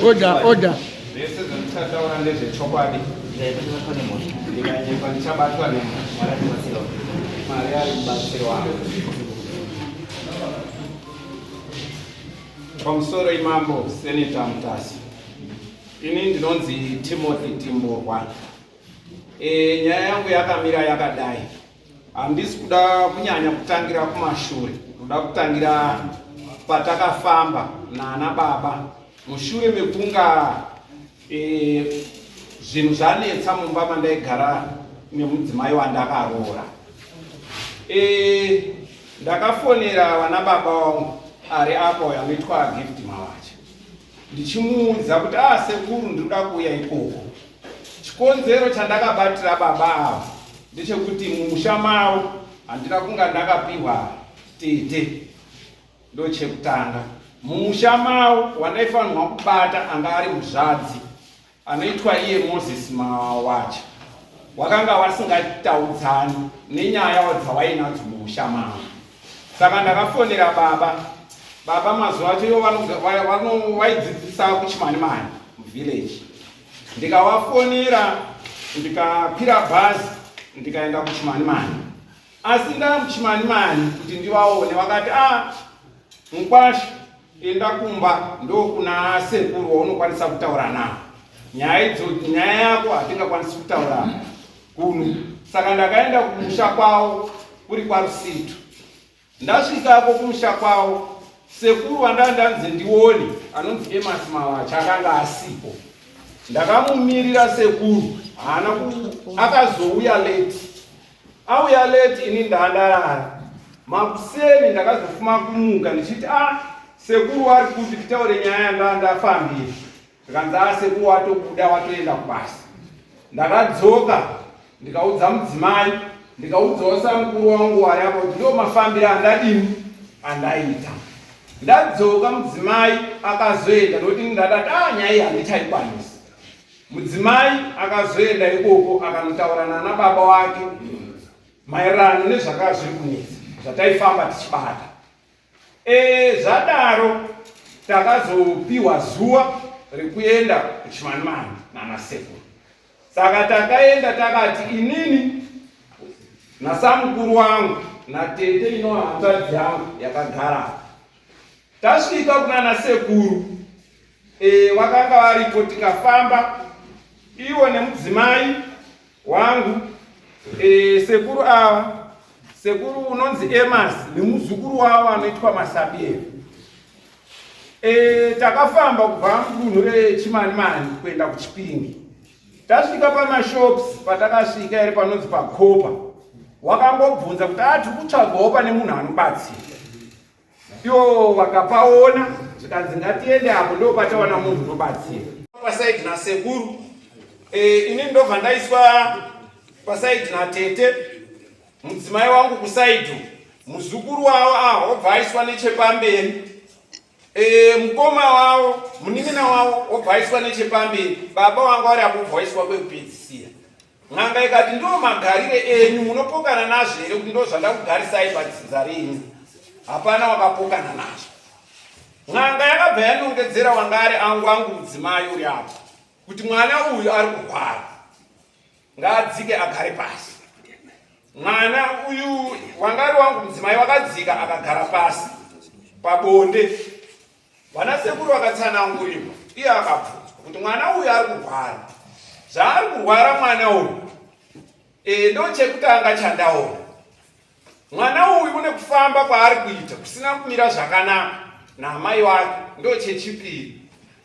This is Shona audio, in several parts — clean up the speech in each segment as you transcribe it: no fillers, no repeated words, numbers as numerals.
Order, order. Zvese zvandichataura ndezvechokwadi. Ndikanyepa ndichabatwa nemhosva. Mwari ari mubatsiri wangu. Pamusoro imambo Senator Mutasa. Ini ndinonzi Timothy Timburwa. E, nyaya yangu yakamira yakadai. Handisi kuda kunyanya kutangira kumashure, kuda kutangira patakafamba naana baba mushure mekunga e, zvinhu zvanetsa mumba mandaigara nemudzimai wandakaroora. E, ndakafonera vana baba wangu ari apa uyo anoitwa Gift Mawacha ndichimuudza kuti ah sekuru ndinoda kuuya ikoko. Chikonzero chandakabatira baba ava ndechekuti mumusha mavo handina kunga ndakapiwa tete, ndochekutanga. Mumusha mavo wandaifanirwa kubata anga ari muzvadzi anoitwa iye Moses Mawacha, wakanga wasingataudzani nenyaya dzawainadzo mumusha mavo. Saka ndakafonera baba. Baba mazuva acho ivo vaidzidzisa kuChimanimani muvillage. Ndikawafonera ndikakwira bhazi ndikaenda kuChimanimani. Asi ndaa muChimanimani kuti ndivaone, vakati ah, mukwasha enda kumba ndokuna sekuru waunokwanisa kutaura navo nyaya idzo, nyaya yako hatingakwanisi kutaura kuno. Saka ndakaenda kumusha kwavo kuri kwaRusitu. Ndasvikako kumusha kwavo, sekuru wandanga ndanzi ndione anonzi Emas Mawacha akanga asipo. Ndakamumirira sekuru, haana akazouya late. Auya late ini ndandarara. Makuseni ndakazofuma kumuka ndichiti ah, sekuru wari kuti titaure nyaya yandanga ndafambira. Zvikanzi ah, sekuru watobuda watoenda kubasa. Ndakadzoka ndikaudza mudzimai, ndikaudzawo samukuru wangu wari apo kuti ndo mafambiro andadini andaita. Ndadzoka mudzimai akazoenda nokuti ndadati ah, nyaya iyi handichaikwanisi. Mudzimai akazoenda ikoko akanotaura nana baba wake maererano nezvakanga zviri kunetsa zvataifamba tichibata. E, zvadaro takazopiwa zuva rekuenda kuChimanimani nanasekuru. Saka takaenda takati inini nasamukuru wangu natete inova hanzvadzi yangu yakagara. Tasvika kunana sekuru e, vakanga varipo tikafamba ivo nemudzimai wangu e, sekuru ava sekuru unonzi Emas nemuzukuru wavo anoitwa Masabieri. E, takafamba kubva mudunhu reChimanimani kuenda kuChipinge. Tasvika pamashops patakasvika here panonzi pakopa, wakangobvunza kuti a tiri kutsvagawo pane munhu anobatsira. Ivo vakapaona zvikanzi ngatiende apo ndo patawana munhu unobatsira. Pasaidi nasekuru e, ini ndobva ndaiswa pasaidi natete mudzimai wangu kusaidi muzukuru wavo ah, obva aiswa nechepamberi e, mukoma wavo munin'ina wavo obva aiswa nechepamberi baba wangu ari apo obva waiswa kwekupedzisira. N'anga ikati ndo magarire enyu munopokana nazvo here kuti ndo zvandakugarisai padzinza renyu? Hapana wakapokana nazvo. N'anga yakabva yanongedzera wanga ari angu angu mudzimai uri apo kuti mwana uyu ari kurwara ngaadzike agare pasi. Mwana uyu wanga ari wangu mudzimai wakadzika akagara pasi pabonde. Vanasekuru vakatsanangurirwa, iye akabvunzwa kuti mwana uyu ari kurwara. Zvaari kurwara mwana uyu e, ndo chekutanga chandaona. Mwana uyu une kufamba kwaari kuita kusina kumira zvakanaka naamai wake, ndo chechipiri.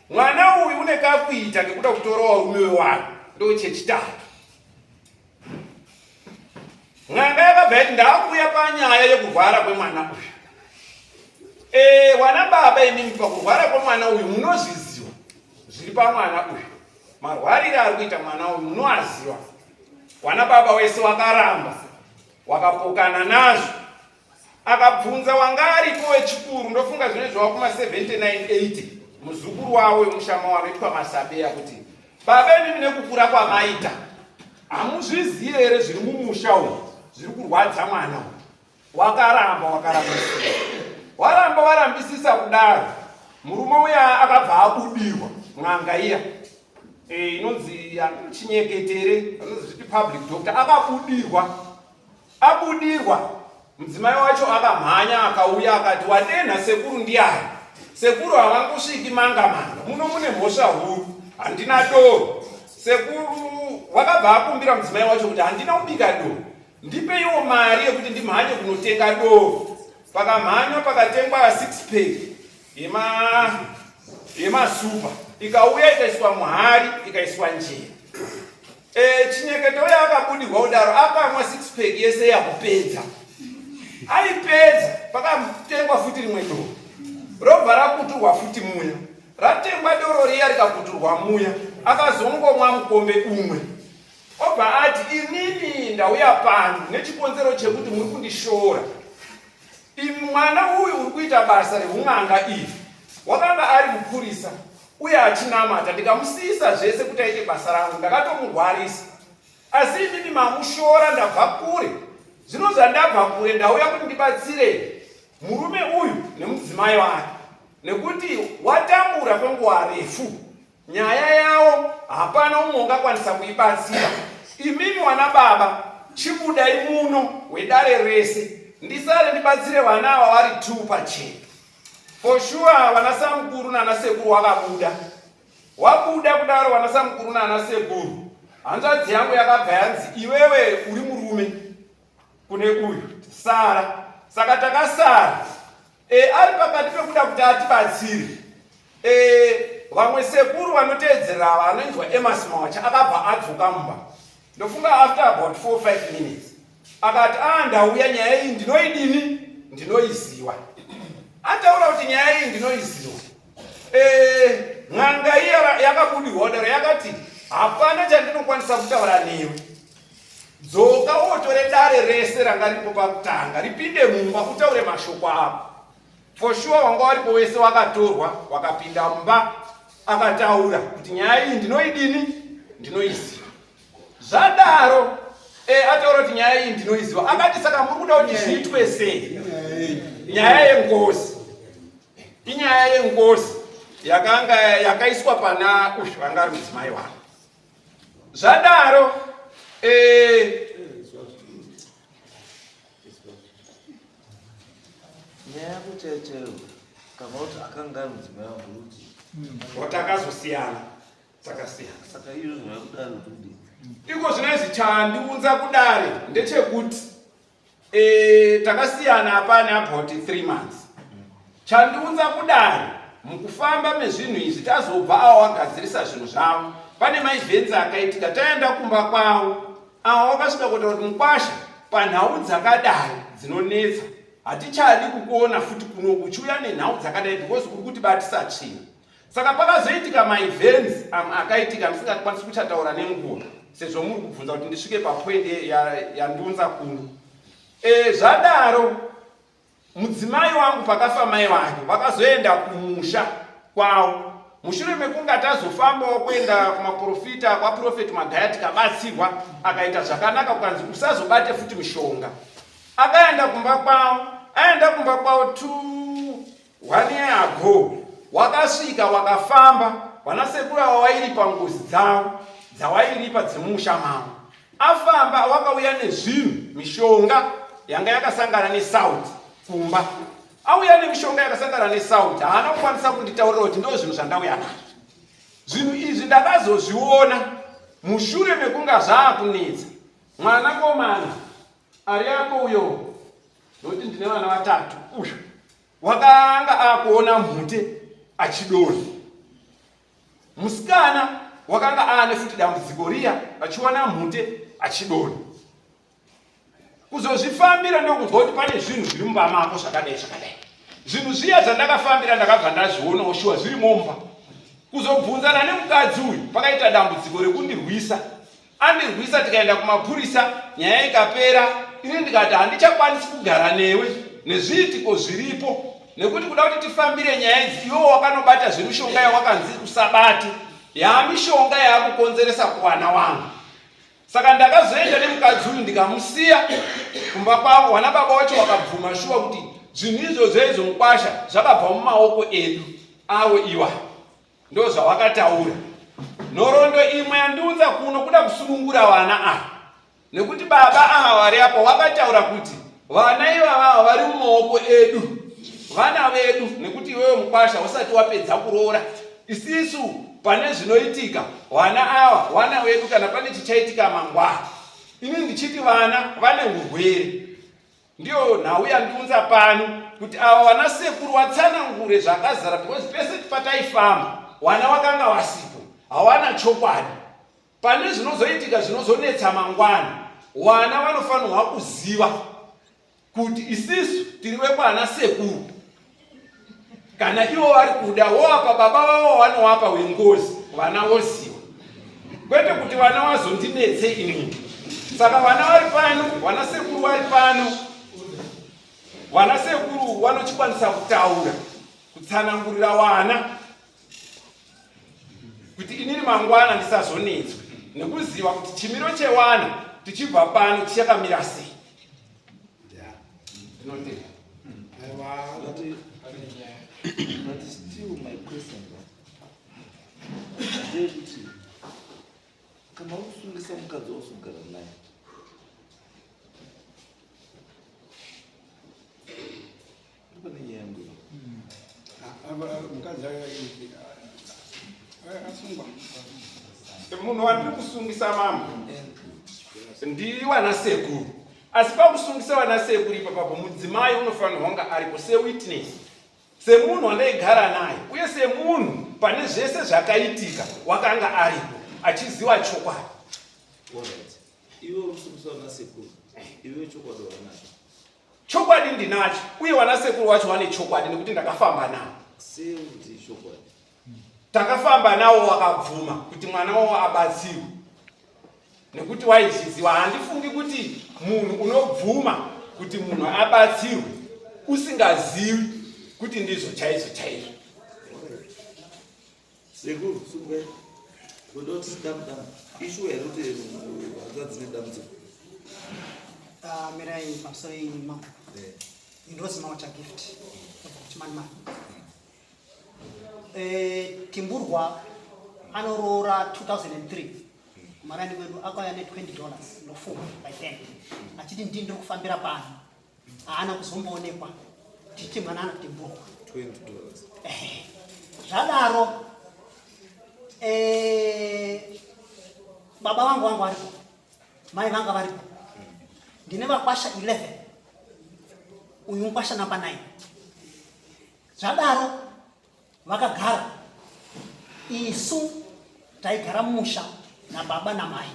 Mwana uyu une kakuita kekuda kutora warume wake, ndo chechitatu. N'anga yakabva yati ndaakuuya panyaya yekurwara kwemwana uyu. E, wana baba imimi pakurwara kwemwana uyu munozviziva zviri pamwana uyu, marwarire ari kuita mwana uyu munoaziva. Wana baba wese wakaramba wakapokana nazvo, akabvunza wanga aripo wechikuru, ndofunga zvine zvava kuma 79 80 muzukuru wavo wemushama wanoitwa Masabeya kuti baba imimi nekukura kwamaita hamuzvizivi here zviri mumusha umu zviri kurwadza mwana uyu. Wakaramba wakarambisisa, waramba warambisisa kudaro. Murume uya akabva abudirwa n'anga iya e, inonzi chinyeketere anonzi zviti public doctor akabudirwa abudirwa mudzimai wacho akamhanya akauya akati wadenha sekuru ndiani sekuru havangosviki manga manga muno mune mhosva huru handina doro sekuru wakabva akumbira mudzimai wacho kuti handina kubika doro ndipeiwo mari yekuti ndimhanye kunotenga doro pakamhanywa pakatengwa six pack yema yemasupa ikauya ikaiswa muhari ikaiswa njera e, chinyeketo uya akabudirwa kudaro akamwa six pack yese yakupedza aipedza pakatengwa futi rimwe doro robva rakuturwa futi muya ratengwa doro riya rikakuturwa muya akazongomwa mukombe umwe obva ati inini ndauya pano nechikonzero chekuti muri kundishora Imi mwana uyu uri kuita basa rehun'anga iri wakanga ari mupurisa uye achinamata ndikamusiyisa zvese kuti aite basa rangu ndakatomurwarisa asi imimi mamushora ndabva kure zvino zvandabva kure ndauya kuti ndibatsire murume uyu nemudzimai wake nekuti watambura kwenguva refu Nyaya yawo hapana umwe ungakwanisa kuibatsira. Imimi wana baba chibudai muno wedare rese ndisare ndibatsire vana ava vari two pachena. For sure vana samukuru nana sekuru wakabuda. Wabuda kudaro vana samukuru nana sekuru. Hanzvadzi yangu yakabva yanzi iwewe uri murume kune uyu sara. Saka takasara. E, ari pakati pekuda kuti atibatsire e, vamwe sekuru vanoteedzera ava anoinzwa emas mawacha akabva adzoka mumba ndofunga after about 4 5 minutes akati a ah, ndauya nyaya iyi ndinoidini ndinoiziwa ataura kuti nyaya iyi ndinoiziwa e, n'anga iya yakabudirwa daro yakati hapana chandinokwanisa kutaura newe dzoka wotore dare rese ranga ripo pakutanga ripinde mumba utaure mashoko ako for sure wanga waripo wese wakatorwa wakapinda mumba akataura kuti nyaya iyi ndinoidini ndinoiziva zvadaro e, ataura kuti nyaya iyi ndinoiziva akati saka muri kuda kuti zviitwe sei nyaya yengozi inyaya yengozi yakanga yakaiswa pana uyu vanga ari mudzimai wake zvadaro eh, nyaya yako chaiyo chaiyo kana kuti akanga ari mudzimai wangu kuti watakazosiyana takasiyana saka izvo zvava kudare kuti iko zvino izvi chandiunza kudare ndechekuti E, takasiyana apane about 3 months chandiunza kudare mukufamba mezvinhu izvi tazobva awo wagadzirisa zvinhu zvavo pane maivhenzi akaitika taenda kumba kwavo awo wakasvika kuita kuti mukwasha panhau dzakadai dzinonetsa hatichadi kukuona futi kuno uchiuya nenhau dzakadai because uri kutibatisa tsvina Saka pakazoitika maevents amwe akaitika ndisingakwanisi kuchataura nenguva sezvo muri kubvunza kuti ndisvike papoint yandiunza ya kuno. E, zvadaro mudzimai wangu pakafa mai vake vakazoenda kumusha kwavo mushure mekunge tazofambawo kuenda kumaprofita kwaprofeti Magaya tikabatsirwa akaita zvakanaka kukanzi usazobate futi mishonga akaenda kumba kwavo aenda kumba kwavo One year ago wakasvika wakafamba vanasekuru ava wairipa ngozi dzavo dzawairipa dzemusha mavo afamba wakauya nezvinhu mishonga yanga yakasangana nesauti kumba auya nemishonga yakasangana nesauti haana kukwanisa kunditaurira kuti ndo zvinhu zvandauya nazvo zvinhu izvi ndakazozviona mushure mekunga zvaakunetsa mwanakomana ari apo uyo nokuti ndine vana vatatu uyu wakanga akuona mhute achidonha musikana wakanga aane futi dambudziko riya achiona mhute achidonha kuzozvifambira ndokunzwa kuti pane zvinhu zviri mumba mako zvakadai zvakadai zvinhu zviya zvandakafambira ndakabva ndazvionawo shuwa zviri mumba kuzobvunzana nemukadzi uyu pakaita dambudziko rekundirwisa andirwisa tikaenda kumapurisa nyaya ikapera ini ndikati handichakwanisi kugara newe nezviitiko zviripo nekuti kuda kuti tifambire nyaya idzi iwewo wakanobata zvemishonga yawakanzi usabate yaamishonga yaakukonzeresa kuwana wangu saka ndakazoenda nemukadzi uyu ndikamusiya kumba kwavo wana baba wacho wakabvuma shuwa kuti zvinhu izvozvo izvo mukwasha zvakabva mumaoko edu. Awo iwa ndozvawakataura. Nhoroondo imwe yandiunza kuno kuda kusunungura vana ava nekuti baba ava vari apo wakataura kuti vana ivava vari mumaoko edu vana vedu nekuti iwewe mukwasha usati wapedza kuroora isisu pane zvinoitika vana ava vana vedu kana pane chichaitika mangwana ini ndichiti vana vane urwere Ndiyo nhau yandiunza pano kuti ava vana sekuru watsanangure zvakazara because pese pataifamba wana wakanga wasipo hawana chokwadi pane zvinozoitika zvinozonetsa mangwana wana vanofanirwa kuziva kuti isisu tiri vekwana sekuru kana ivo vari kuda wowapa baba vavo wanowapa wengozi vana voziva kwete kuti vana vazondinetse inini saka vana vari pano vana sekuru vari pano vana sekuru vanochikwanisa kutaura kutsanangurira vana kuti inini mangwana ndisazonetswe nekuziva kuti chimiro chewana tichibva pano chichakamira sei ndinotenda. But still my question ndeyekuti kana usungisa mukadzi wausugara naye pane nyaya yangu mukadzi asungwa munhu wandiri kusungisa mambo ndiwana sekuru Asi pakusungisa vana sekuru ipapapo mudzimai unofanirwa kunge aripo sewitness, semunhu wandaigara naye uye semunhu pane zvese zvakaitika wakanga aripo achiziva chokwadi. Iwe unosungisa vana sekuru, iwe chokwadi wanacho. Chokwadi ndinacho uye vana sekuru wacho vane chokwadi nekuti ndakafamba navo. Sei kuti chokwadi? Takafamba nawo wakabvuma kuti mwana wawo abatsirwe. Nekuti waizviziva. Handifungi kuti munhu unobvuma kuti munhu abatsirwe usingazivi kuti ndizvo chaizvo chaizvo. Sekuru, sungai. Kudoti damu damu. Ishuwa here kuti hanzvadzi dzine dambudziko? Ah, mirai pamusoro yenyu ma. Ndinozi Maucha Gift. Kubva kuChimanimani. Eh, Timburwa anoroora 2003 kumarani kwedu akauya ne20 dollars ndofunga by then achiti ndii ndiri kufambira pano haana kuzomboonekwa tichiti mwana ana Timburwa eh, zvadaro eh, baba vangu vangu varipo mai vanga varipo ndine vakwasha 11 uyu mukwasha namba 9 Zvadaro vakagara, isu taigara mumusha nababa namai.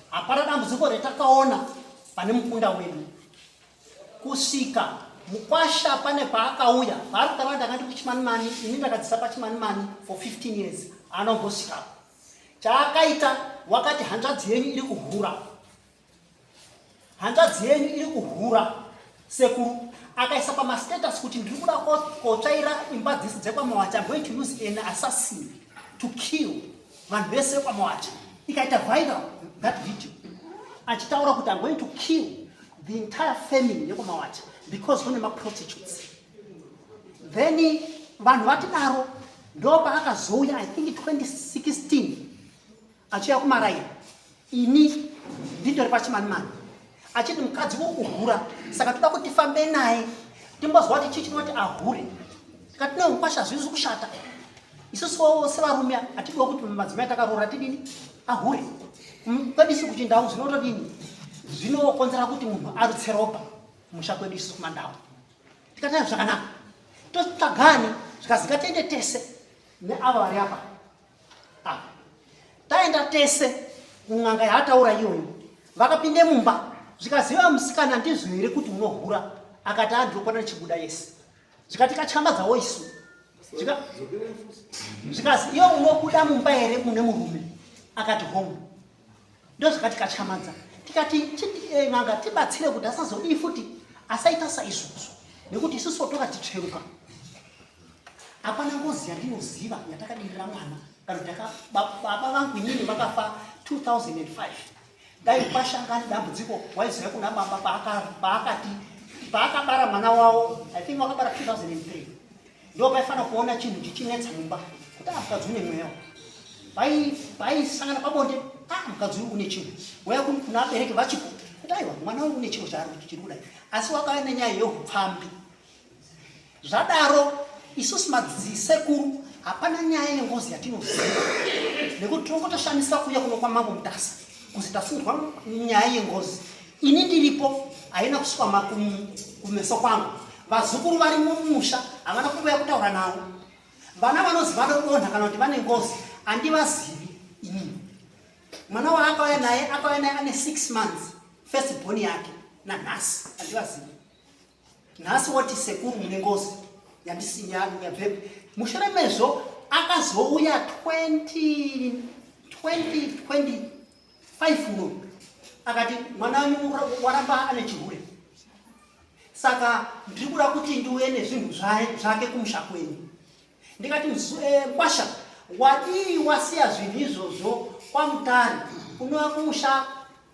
Hapana dambudziko retakaona pane mukunda wedu kusvika mukwasha pane paakauya paari kutaura ndanga ndiri kuchimanimani ini ndakadzisa pachimanimani for 15 years anombosvikapo chaakaita wakati hanzvadzi yenyu iri kuhura Hanzvadzi yenyu iri kuhura sekuru akaisa pamastatus kuti ndiri kuda kotsvaira imba dzese dzekwaMawacha. I'm going to use an assassin to kill vanhu vese vekwaMawacha. Ikaita viral that video achitaura kuti I'm going to kill the entire family yekwaMawacha because kune maprostitutes. Then vanhu vatidaro ndopaakazouya I think 2016 achiuya kumaraini ini ndindori pachimanimani achiti mukadzi uri kuhura saka toda kuti tifambe naye timbozwa kuti chii chinoti ahure tikati no mukwasha hazvisi kushata isusuwo sevarume hatidiwo kuti madzimai takaroora tidini ahure kwedu isu kuchindau zvinotodini zvinokonzera kuti munhu arutse ropa musha kwedu isusu kumandau tikati zvakanaka totsvagani zvikazi ngatiende tese neava vari apa Ah, taenda tese kun'anga yaataura iyoyo vakapinde mumba zvikaziva musikana ndizvo here kuti unohura akati andinokwana ndichibuda yese zvikati kachangadzawo isu zvikazi iwe unobuda mumba here mune murume akati hongu ndozvikati kachamadza tikati eh, n'anga tibatsire kuti asazodii futi asaita saizvozvo nekuti isusu tokatitsveruka hapana ngozi yandinoziva yatakadirira mwana kana kuti baba vangu inini vakafa 2005 dai kwashanga dambudziko waiziva kuna baba paakati paakabara mwana wavo i think vakabara 2003. Ndo paifanira kuona chinhu chichinetsa mumba kuti ah, mukadzi une mweya. Paisangana pabonde, ah, mukadzi uyu une chinhu. Waya kuna abereki vachipo kuti aiwa mwana uyu une chinhu chaari chiri kudai. Asi wakauya nenyaya yeupfambi. Zvadaro isusu madzisekuru hapana nyaya yengozi yatinoziva nekuti tinongotoshamisa kuuya kuno kwamambo Mutasa kuzi tasungirwa nyaya yengozi. Ini ndiripo haina kuswa kumeso kwangu. Vazukuru vari mumusha havana kuuya kutaura navo. Vana vanozi vanodonha kana kuti vane ngozi handivazivi inini. Mwana waakauya naye akauya naye ane 6 months first born yake nanhasi handivazivi. Nhasi woti sekuru mune ngozi yandisiyabvepi. Mushure mezvo akazouya 20 2025 uno akati mwana wenyu waramba ane chihure saka ndiri kuda kuti ndiuye nezvinhu zvake kumusha kwenyu. Ndikati mkwasha wadii wasiya zvinhu izvozvo kwaMutare unouya kumusha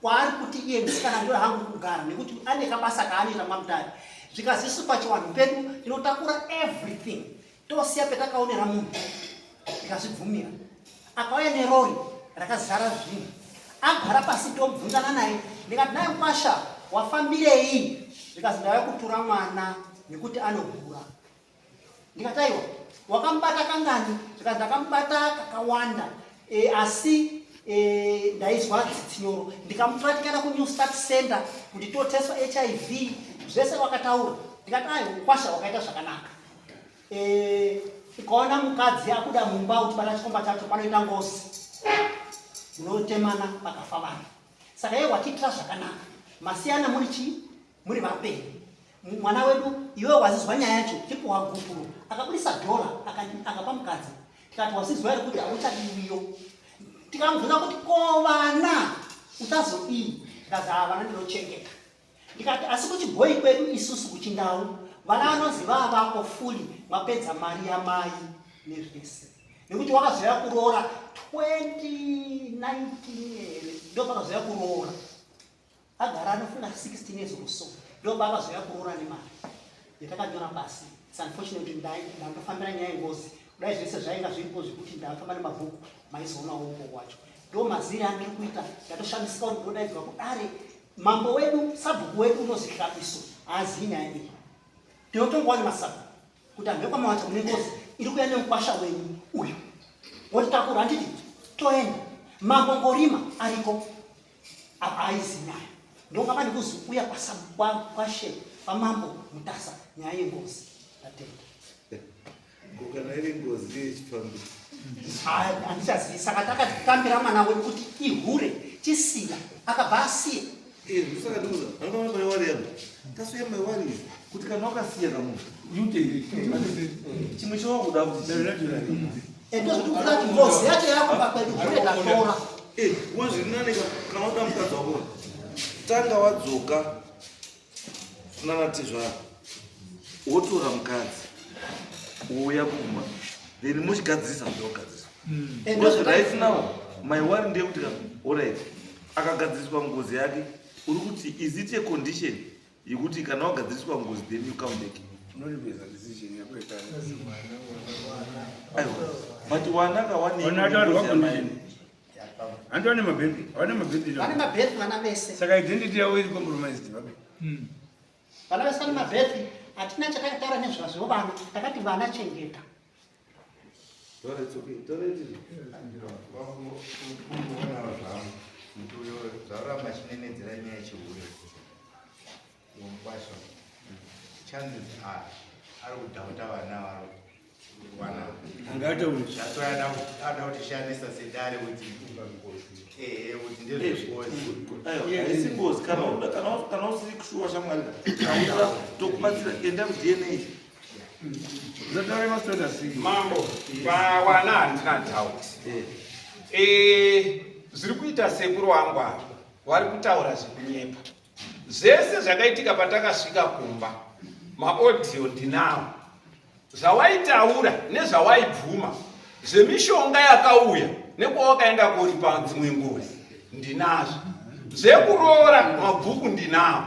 kwaari kuti iye musikana ndoda hangu kugara nekuti ane kabasa kaanoita kwaMutare. Zvikazi isu pachiwanhu pedu tinotakura everything tosiya petakaonera munhu. Ndikazvibvumira. Akauya nerori rakazara zvinhu. Agara pasi tobvunzana naye ndikati naye mkwasha wafambirei? Zvikazi ndauya kutura mwana nekuti anohura. Ndikati aiwa wakamubata kangani? Zvikanzi ndakamubata kakawanda e, asi e, ndaizwa tsitsinyoro ndikamutora tikaenda kuNew Start Center kuti toteswa HIV zvese wakataura. Ndikati aiwa mukwasha wakaita zvakanaka. E, ukaona mukadzi akuda mumba uchibata chikomba chacho panoita ngozi munotemana pakafa vanhu. Saka iye watiitira zvakanaka masiyana muri chii muri vapenyu mwana wedu iwe wazizwa nyaya yacho tipuwa gupuro akabudisa dhola akapa mukadzi tikati wazizwa here kuti hauchadiwiyo tikamubvunza kuti ko vana uchazodii tikazi haa vana ndinochengeta ndikati asi kuchibhoyi kwedu isusu kuchindau vana vanozi vaa vako fuli mapedza mari yamai nezvese nekuti wakazoya kuroora 2019 here ndopakazoya kuroora Agara anofunga 16 years or so ndopaakazouya kuroora nemari yatakanyora pasi. It's unfortunate kuti ndandofambira nyaya yengozi kudai zvese zvainga zviripo zvekuti ndafamba nemabhuku maizoonawo uko wacho ndo maziri andiri kuita ndatoshamisika kuti ndodaidzwa kudare mambo wedu sabhuku wedu unozi hlabiso haazivi nyaya iyi tinotongwa nemasabhuku kuti anhu vekwamawacha mune ngozi iri kuya nemukwasha wenyu uyu wotitakura handiti toenda mambo ngorima ariko Apa haizi nyaya. Ndongava ndikuzi uya kwashe kwamambo Mutasa nyaya yengozi. Ndatenda. Ko kana iri ngozi yechipfambi? Handichazivi. Saka takatambira mwana wedu kuti ihure chisiya akabva asiya. Eh, saka ndikuza. Anofanira mai wari yangu. Tasuya mai wari kuti kana wakasiya kamunhu. Chimwe chawakuda kuti. Ndozvikuti ngozi yacho yakuba kwedu hure tatora. Eh, wazviri nani kana uda mukadzi wako tanga wadzoka kunana tezvara wotora mukadzi wouya kumba then mochigadzirisa muda kugadzirisa hmm. Because right now my worry ndeyekuti alright akagadziriswa ngozi yake uri kuti is it a condition yekuti kana wagadziriswa ngozi then you come back aiwa but wana kawanei Hanti vane mabhethi, vane mabhethi. Vane mabhethi vana vese. Saka identity yavo iri compromised vapi? Hmm. Vana vese vane mabhethi, hatina chatakataura nezvazvo vana, takati vana chengeta. Zvaramba chinenedzera nyaya yechihure. Mukwasha. Chances are ari kudhauta vana varo. Ada kutishandisa sedare kuti ehe kuti ndezvengozi ngozi kana usiri kushuwa shamwari tokubatsira enda kudna Mambo pawana handina doubt eh. Zviri kuita sekuru wangu ava vari kutaura zvekunyepa zvese zvakaitika patakasvika kumba maaudio ndinawo Zvawaitaura nezvawaibvuma zvemishonga yakauya nekwawakaenda koripa dzimwe ngozi ndinazvo, zvekuroora mabhuku ndinawo.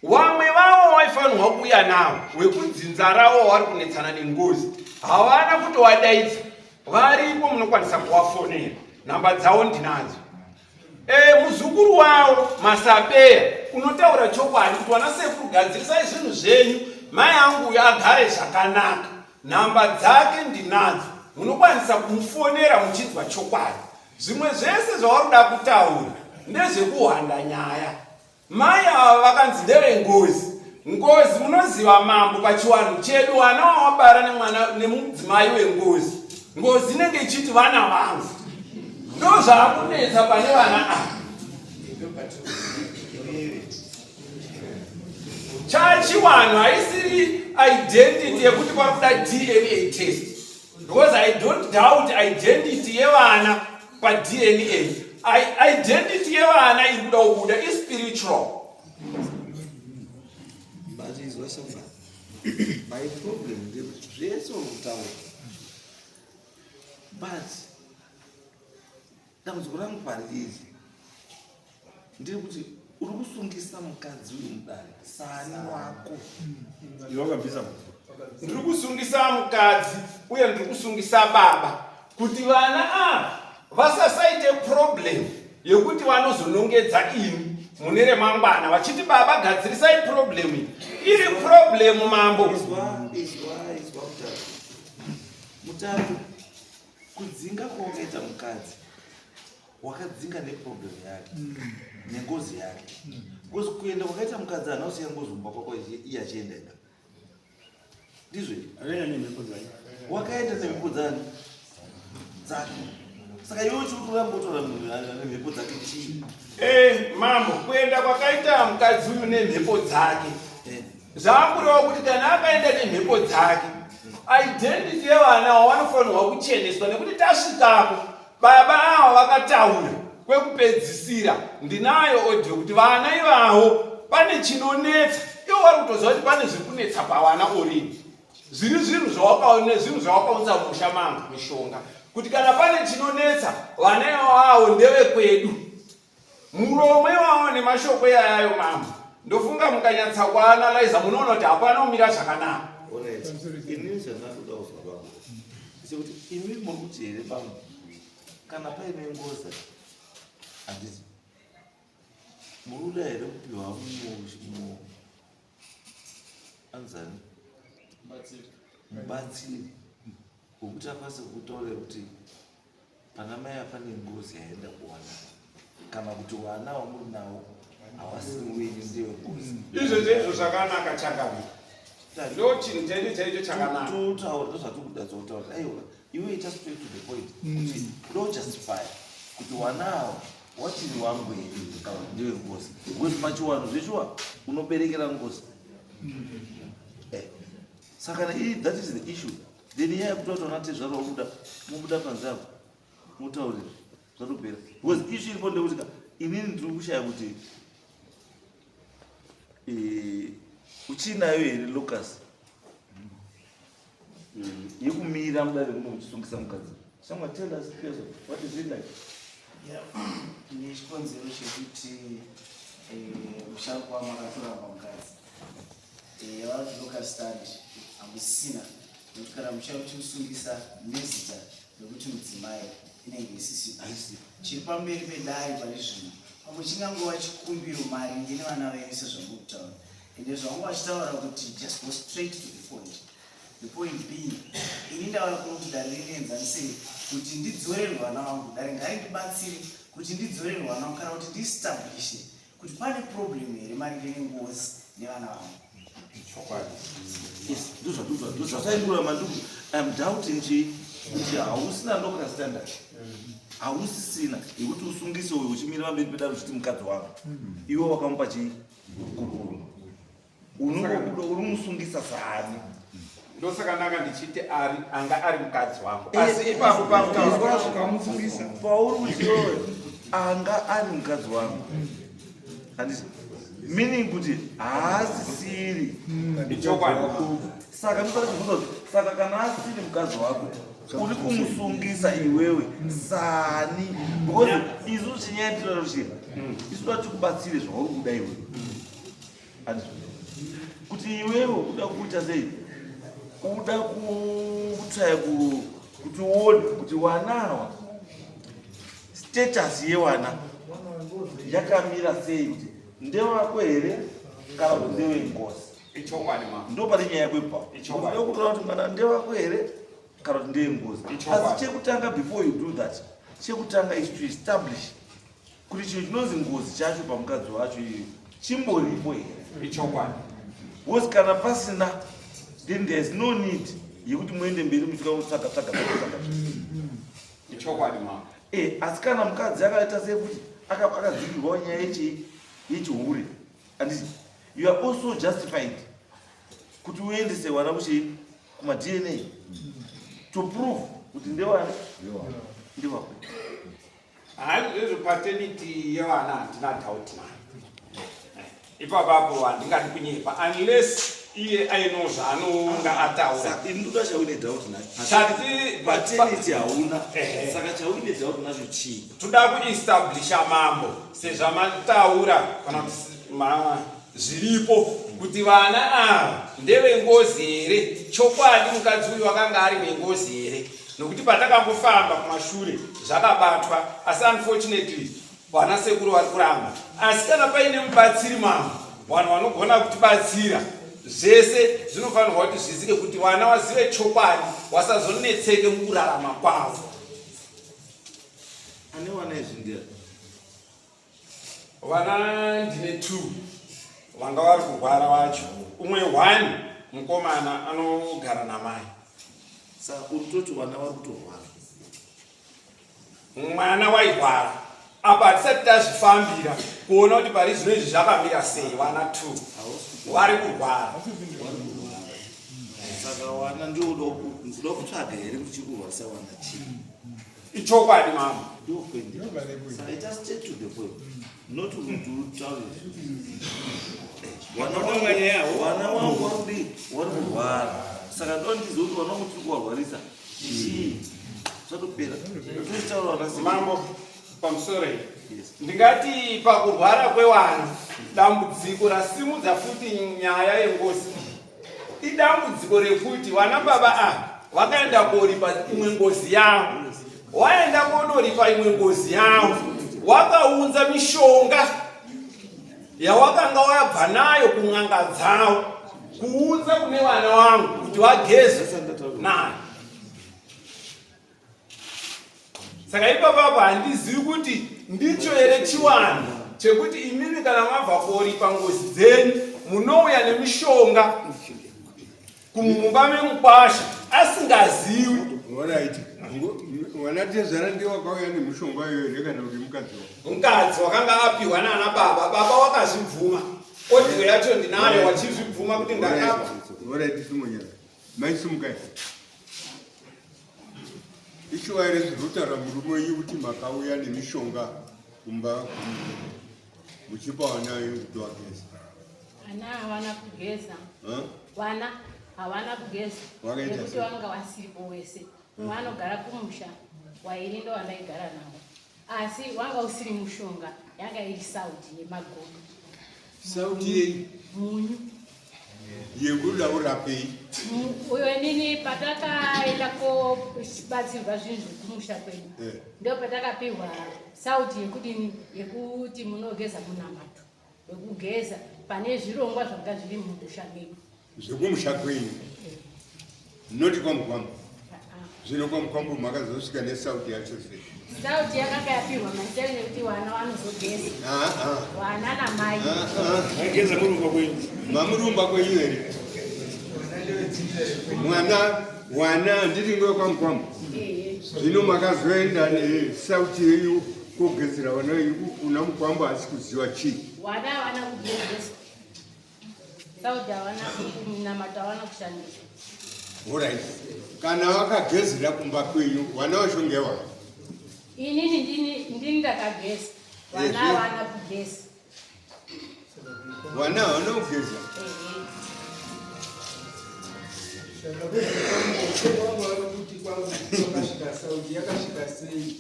Wamwe vavo waifanirwa kuuya nawo wekudzinza ravo wari kunetsana nengozi havana kutowadaidza, varipo, munokwanisa kuwafonera, nhamba dzavo ndinadzo. E, muzukuru wavo Masapeya unotaura chokwadi kuti wana sekuru gadzirisai zvinhu zvenyu, mai angu uyo agare zvakanaka, nhamba dzake ndinadzo, munokwanisa kumufonera muchinzwa chokwadi. Zvimwe zvese zvavari kuda kutaura ndezvekuhwanda nyaya. Mai ava vakanzi ndevengozi. Ngozi munoziva mambo, pachiwanhu chedu vana wawabara nemwana nemudzimai wengozi, ngozi inenge ichiti vana vangu. Ndo zvaakunetsa pane vana ava. Chachiwanhu haisiri identity yekuti pari kuda DNA test, because I don't doubt identity yevana paDNA. Identity yevana iri kuda kubuda ispiritual. But izwa shamwari, my problem ndekuti zvese uri kutaura, but dambudziko rangu pariri ndiri kuti uri kusungisa mukadzi uyu mudare sani wako. Iwe wakabvisa. Ndiri kusungisa mukadzi uye ndiri kusungisa baba kuti vana ava vasasaite problem yekuti vanozonongedza ini mune remangwana vachiti baba gadzirisai problem iyi. Iri problem mambo. Izwa, izwa, izwa mutapi. Mutapi, kudzinga kwawakaita mukadzi wakadzinga neproblem yake nengozi yake, because kuenda kwakaita mukadzi haana kusiya ngozi mumba kwako iye achienda ega, ndizvo? Akaenda nemhepo dzake. Wakaenda nemhepo dzani dzake, saka iwe uchiri kuramba utaura munhu ane mhepo dzake chii? Eh, mambo, kuenda kwakaita mukadzi uyu nemhepo dzake zvakureva kuti kana akaenda nemhepo dzake, identity yevana ava vanofanirwa kucheneswa, nekuti tasvikapo baba ava vakataura kwekupedzisira, ndinayo audio, kuti vana ivavo pane chinonetsa. Ivo vari kutoziva kuti pane zviri kunetsa pavana already, zviri zvinhu zvawakaone, zvinhu zvawakaunza musha mangu, mishonga, kuti kana pane chinonetsa vana ivavo ndevekwedu. Muromo iwawo nemashoko iyayayo mambo, ndofunga mukanyatsa kuanalyza munoona kuti hapana kumira zvakanaka. Alright. Inini chandinoda kuzwa bambo ndechekuti imi muri kuti here bambo, kana paine ngozi, handiti muri kuda here kupiwa anzani mubatsiri wekuti akwanise kutaurira kuti pana mai apa pane ngozi yaenda kuwana, kana kuti vana vamuri navo havasiri wenyu, ndevengozi? Izvozvo izvo zvakanaka chakavira, ndo chinhu chaicho chaicho chakanaka. Totaura ndozvatikuda kutaura. Aiwa, iwe ita straight to the point kuti kuda kujustify kuti wanawo wachiri wangu here kana kuti ndewengozi, because pachiwanhu zveshuwa unoberekera ngozi. Saka kana that is the issue, then inyaya yekuti watoona tezvaro wabuda, mubuda panze apo mutaurira, zvatopera, because issue iripo ndekuti ka inini ndiri kushaya kuti uchinayo here locus yekumira mudare muno uchisungisa mukadzi. Someone tell us, Pearson, what is it like? Yeah, nechikonzero chekuti musharukwa makatoramba mukadzi, yavati locus standi hamusisina, nekuti kana muchida kuchimusungisa nezita rekuti mudzimai inenge isisipo. Chiri pamberi pedare pari zvino pamwe chingangova chikumbiro maringe nevana venyu sezvamuri kutaura, ende zvavanga vachitaura kuti just go straight to the point. The point being, ini ndauya kuno kuti dare rindienzanisei kuti ndidzorerwe vana vangu. Dare ngarindibatsire kuti ndidzorerwe vana vangu, kana kuti ndiestablishe kuti pane problem here maringe nengozi nevana vangu. Yes, ndozvataingura manduku. I'm doubting chi kuti hausina locus standi, hausisina yekuti usungise uyo uchimira pamberi pedare uchiti mukadzi wangu. Iwe wakamupa chii? Gupuro. Unongobuda uri musungisa saani? Ndosaka ndanga ndichiti ari anga ari mukadzi wangu, asi ipapo pakutaura Zvamusungisa. Pauri kuti iwewe anga ari mukadzi wangu, handiti meaning kuti haasisiri? Chokwadi. Saka ndosaka chibvunza kuti saka kana asiri mukadzi wako, uri kumusungisa iwewe sani? Because isu chinyaya tinoda kuchira, isu toda tikubatsire zvauri kuda iwewe. Andizvo kuti iwewe uda kuita sei, uda kutsvaya kuti uone kuti wanawa status yewana yakamira sei, kuti ndewako here kana kuti ndewengozi. Ichokwadi ma. Ndo pane nyaya yako ipapo. Ichokwadi. Unoda kutoona kuti mwana ndewako here kana kuti ndeyengozi. Ichokwadi. Asi chekutanga, before you do that, chekutanga is to establish kuti chinhu chinonzi ngozi chacho pamukadzi wacho iyoyo chimboripo here. Ichokwadi. Because kana pasina, then there is no need yekuti muende mberi muchika kutsvaga tsvaga tsvaga tsvaga. Ichokwadi ma. Asi kana mukadzi akaita sekuti akadzingirwawo nyaya yechihure, anditi you are also justified kuti uendese vana kuchi kumaDNA to prove kuti ndewani, ndewako. Hayi, zvezvo paternity yevana handina doubt nayo ipapapo, handingadi kunyepa unless iye aino zvaanonga ataura. Saka ini ndoda chauine doubt nacho. Chati Paternity hauna. Ehe. Saka chauine doubt nacho chii? Toda kuestablisha, mambo, sezvamataura kana kuti zviripo kuti vana ava ndevengozi here. Chokwadi mukadzi uyu wakanga ari wengozi here? Nokuti patakambofamba kumashure zvakabatwa, asi unfortunately vana sekuru vari kuramba. Asi kana paine mubatsiri, mambo, vanhu vanogona kutibatsira, zvese zvinofanirwa kuti zvizike kuti vana vazive chokwadi, vasazonetseke mukurarama kwavo. Ane wana izvi ndiani? Vana ndine two vanga vari kurwara vacho. Umwe one mukomana anogara namai. Saka uri kutoti vana vari kutorwara? Mwana wairwara apa hatisati tazvifambira kuona kuti pari zvino izvi zvakamira sei. Vana two vari kurwara. Saka wana ndio uda kutsvaga here kuti chiri kurwarisa wana chii? Ichokwadi, mama. Ndokuende. Saka ita straight to the point, not kuti utaure vana wangu vari kudii, vari kurwara. Saka ndondiziva kuti vana vangu tiri kuvarwarisa chii, zvatopera, tochitaura vana sekuru. Mambo, pamusoro iyi. Yes. Ndingati pakurwara kwevana, dambudziko rasimudza futi nyaya yengozi iyi idambudziko rekuti vana baba ava vakaenda koripa imwe ngozi yavo. Waenda konoripa imwe ngozi yavo, wakaunza mishonga yawakanga wabva nayo kun'anga dzavo, kuunza kune vana vangu kuti vageze nayo. Saka ipapapo handizivi kuti ndicho here chiwanhu chekuti imimi kana mabva koripa ngozi dzenyu munouya nemishonga kumumba memukwasha asingazivi. Alright. Wana tezvara ndiwo wakauya nemushonga iyoyo here kana kuti mukadzi wako? Mukadzi wakanga apiwa nana baba. Baba wakazvibvuma, audio yacho ndinayo, wachizvibvuma kuti ndakapa. Alright, simonyana. Mai simukai. Ishuwa here zviri kutaura murume wenyu kuti makauya nemishonga kumba muchipa vana venyu kuti vageze? Vana havana kugeza. Huh? Vana havana kugeza. Wakaita nekuti sei? vanga vasipo wese. Mumwe anogara kumusha, wairi ndo wandaigara nawo, asi wanga usiri mushonga, yanga iri sauti yemagodo. Sauti yei? Munyu. Yekuda urapei? Uyo inini patakaenda kobatsirwa zvinhu zvekumusha kwedu, ndo patakapiwa sauti yekudini, yekuti munogeza, munamato wekugeza pane zvirongwa zvanga zviri mumusha medu. Zvekumusha kwenyu, noti kwamukwambo? Ah, ah. Zvino kwamukwambo makazosvika nesauti yacho sei? Sauti yakanga yapihwa maitei nekuti vana vanozogeza. Ah, ah. Vana namai. Ah, ah. Maigeza murumba kwenyu? Mamurumba kwenyu here? Mwana, wana handiti ngekwamukwambo? Ehe. Zvino makazoenda nesauti yenyu kogezera vana venyu kuna mukwambo asi kuziva chii? Vana havana kugezeswa sauti, havana kunamata, havana kushandisa. Alright, kana vakagezera kumba kwenyu, vana vacho ngewavo? Inini ndini ndakageza vana. Ezvi. Havana kugeza. Vana havana kugeza? Ehe. Saka vezvekwanga kuti kwangu kwakasvika sauti, yakasvika sei?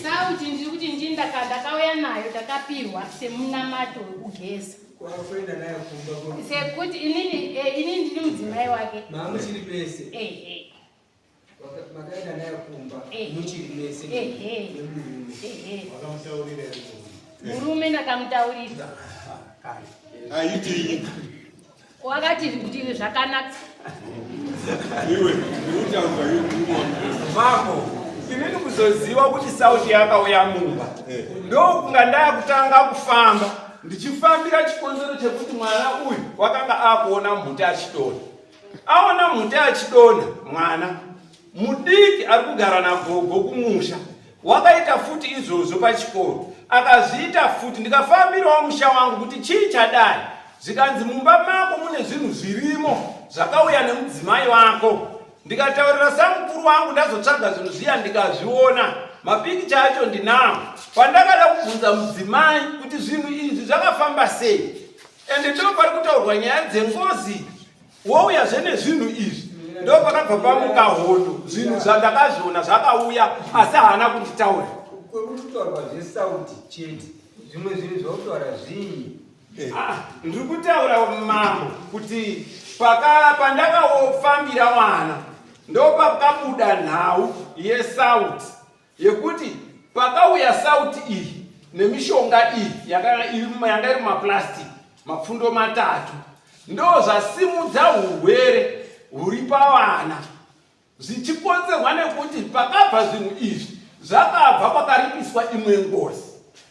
Sauti ndiri kuti ndini ndakauya nayo, takapiwa semunamato wekugeza. Wakuenda naye kumba sekuti inini eh, inini ndiri mudzimai wake. Mamuchiri mese. Eh eh. Makaenda naye kumba eh. muchiri mese eh nemurume. Eh. Wakamutaurira murume ndakamutaurira. Aiti Wakati ndiri zvakanaka. Iwe ndikutaura iwe. Mambo, inini kuzoziva kuti sauti yakauya mumba eh. ndokunga ndakutanga kufamba ndichifambira chikonzero chekuti mwana uyu wakanga akuona mhuti achidonha. Aona mhuti achidonha mwana mudiki ari kugara nagogo kumusha wakaita futi izvozvo pachikoro akazviita futi ndikafambirawo musha wangu kuti chii chadai zvikanzi mumba mako mune zvinhu zvirimo zvakauya nemudzimai wako ndikataurira samukuru wangu ndazotsvaga zvinhu zviya ndikazviona mapikicha acho ndinawo pandakada kubvunza mudzimai kuti zvinhu izvi zvakafamba sei ende ndo pari kutaurwa nyaya dzengozi wouyazve nezvinhu izvi ndo pakabva pamuka hondo zvinhu zvandakazviona zvakauya asi haana kunditaura kutaurwa zvesauti chete zvimwe zvinhu zvautaura zvinyi eh. ah, ndiri kutaura mambo kuti pandakafambira wana ndopakabuda nhau yesauti yekuti pakauya sauti iyi nemishonga iyi yanga iri mumaplastic mapfundo matatu ndo zvasimudza urwere huri pavana zvichikonzerwa nekuti pakabva zvinhu izvi zvakabva kwakaripiswa imwe ngozi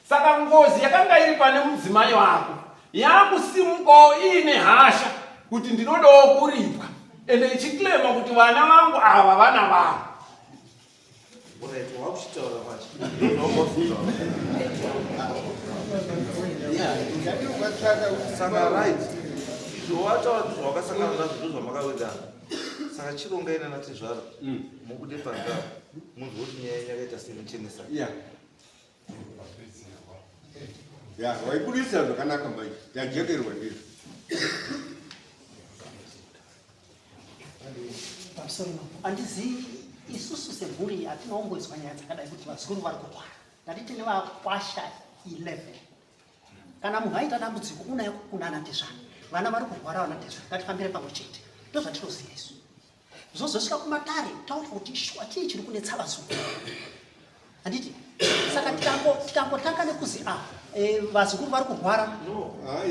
saka ngozi yakanga iri pane mudzimai wako yakusimukawo iine hasha kuti ndinodawo kuripwa ende ichiklema kuti vana vangu ava vana vangu Saka right izvo wataura kuti zvawakasangana nazvo ndozvamakawirirana saka chirongai nana tezvara mm. mubude panze apa munzwe kuti nyaya yenyu yakaita sei muchenesa ya waibudisa zvakanaka manje tajekerwa ndizvo Pamusoro mambo, handizivi isusu semhuri hatinaomboizwa nyaya dzakadai kuti vazukuru vari kurwara. Ndati tine vakwasha 11. Kana munhu aita dambudziko unaya kunana tezvara. Vana vari kurwara vana tezvara, ngatifambire pamwe chete. Ndozvatinoziva isu. Zvozosvika kumatare taona kuti shuwa chii chiri kunetsa vazukuru. Handiti? Saka tikangotanga nekuzi a ah, eh, vazukuru vari kurwara. No. Ah,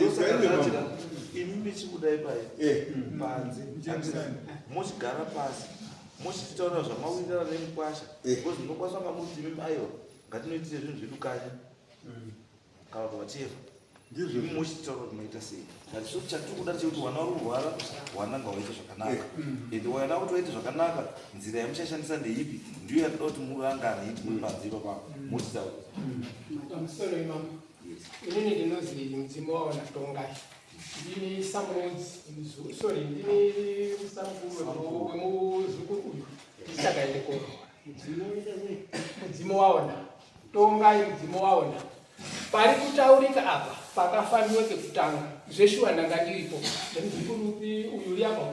imi michibudai pai eh. panze mochigara pasi mochitaura zvamawirirana nemukwasha eh. because munokwanisa kunga muri kuti imimi aiwa ngatinoitire zvinhu zvedu kanyi kana kuti whatever ndizvo mochitaura kuti maita sei but so chatiri kuda chekuti wana uri kurwara wana ngawaite zvakanaka eh. and wana kuti waite zvakanaka nzira yamuchashandisa ndeipi ndiyo yatoda kuti murangane iti muri panze ipapa mochitaura pamusoro imama inini ndinozi mudzimu waona tongai ndini samudzi sorry ndini samukuru wemuzukuru uyu ndisakaende koroora mudzimu waona Tongai mudzimu waona. Pari kutaurika apa pakafambiwe kekutanga zveshuwa ndanga ndiripo nemuzukuru upi uyu uri apa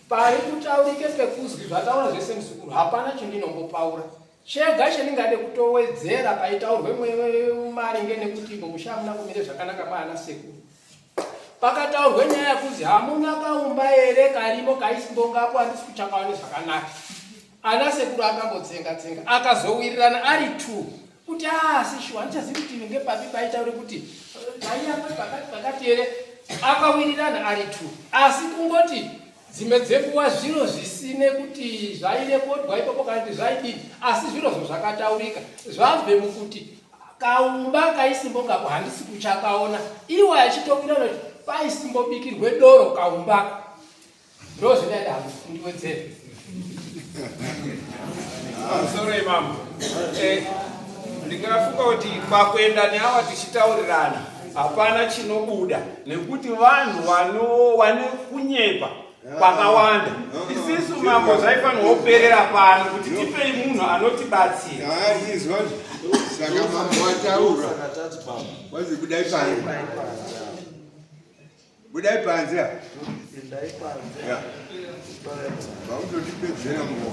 pari kutaurike pekuzwi zvataura zvese muzukuru hapana chindinombopaura chega chendingade kutowedzera paitaurwe maringe nekuti mumusha hamuna kumire zvakanaka mwana sekuru pakataurwe nyaya yekuzi hamuna kaumba here karimo kaisimbongapo handisi kuchakawane zvakanaka Ana sekuru akambotsenga tsenga akazowirirana ari two kuti asi ah, shuwa handichazivi kuti ngepapi paitaure kuti eh, pakati pakati here akawirirana ari two asi kungoti dzimwe dzenguva zviro zvisine kuti zvairekodwa ipapo kana kuti zvaidini asi zvirozvo zvakataurika zvabve mukuti kaumba kaisimbongako handisi kuchakaona iwo achitowirana kuti paisimbobikirwe doro kaumbako Ndozvinoita ndiwedzere. Pamusoro imambo. Eh, ndingafunga kuti pakuenda neawa tichitaurirana hapana chinobuda nekuti vanhu vano vane kunyepa kwakawanda. Isisu mambo zvaifanirwa kuperera pano kuti tipei munhu anotibatsira. Ah, izwa saka mambo wataura. Wazi budai pano. Budai panze apa. Endai panze. Yeah. Vautotipedzera nguva.